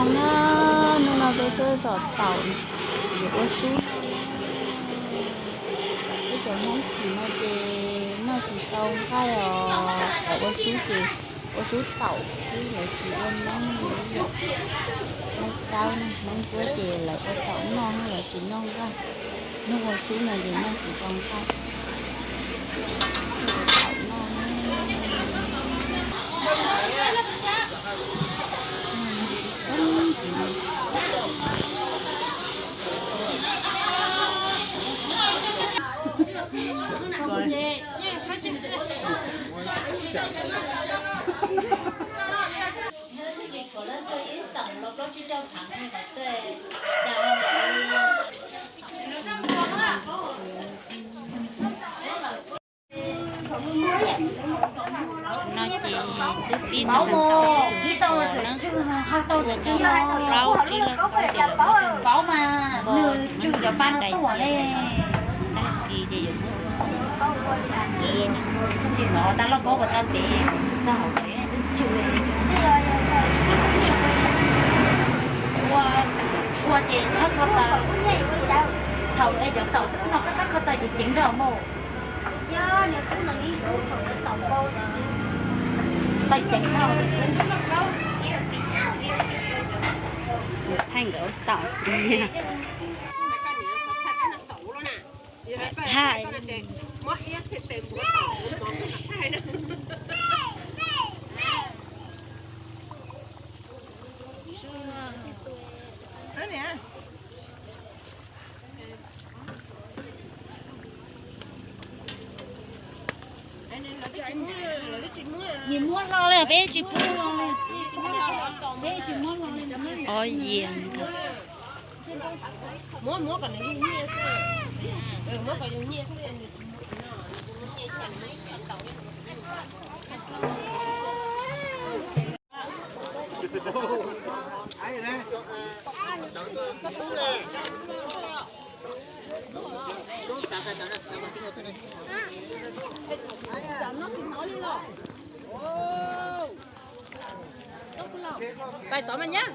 Nyob hnub no peb tuaj zaum taum yuav ua sub. Peb cov Hmoob tim no ces noj tsis tau nqaij os, cov ua sub ces ua sub taum xwb, lawv tsis ua noob li yom. Noob dawb, noob cuab ces lawv ua taum noj, lawv tsis noj nqaij. Hnub ua sub no ces noj tsis tau nqaij. Taum noj. No ces twb pib tau taum na, ua tau plaub tsib lab koob ces lawv muab npo, tag kis ces yuav muab ib na. Tsis hnov tag loj koob ua tau pem txog hauv tsev twb tsw. Ua, ua ces txhob kho taw. Thaum es cov taum kub no koj txhob kho taw ces ceev nrog mus. Taw ceev nrog. Thaij nkawd taum. Thaij. Muab hlo li, peb tsis pub hlo li. Peb tsis muab hlo li. Ob yias. Muab, muab kom nws yug nyiaj xwb. Muab kom yug nyiaj xwb. Pais tod mas nyab.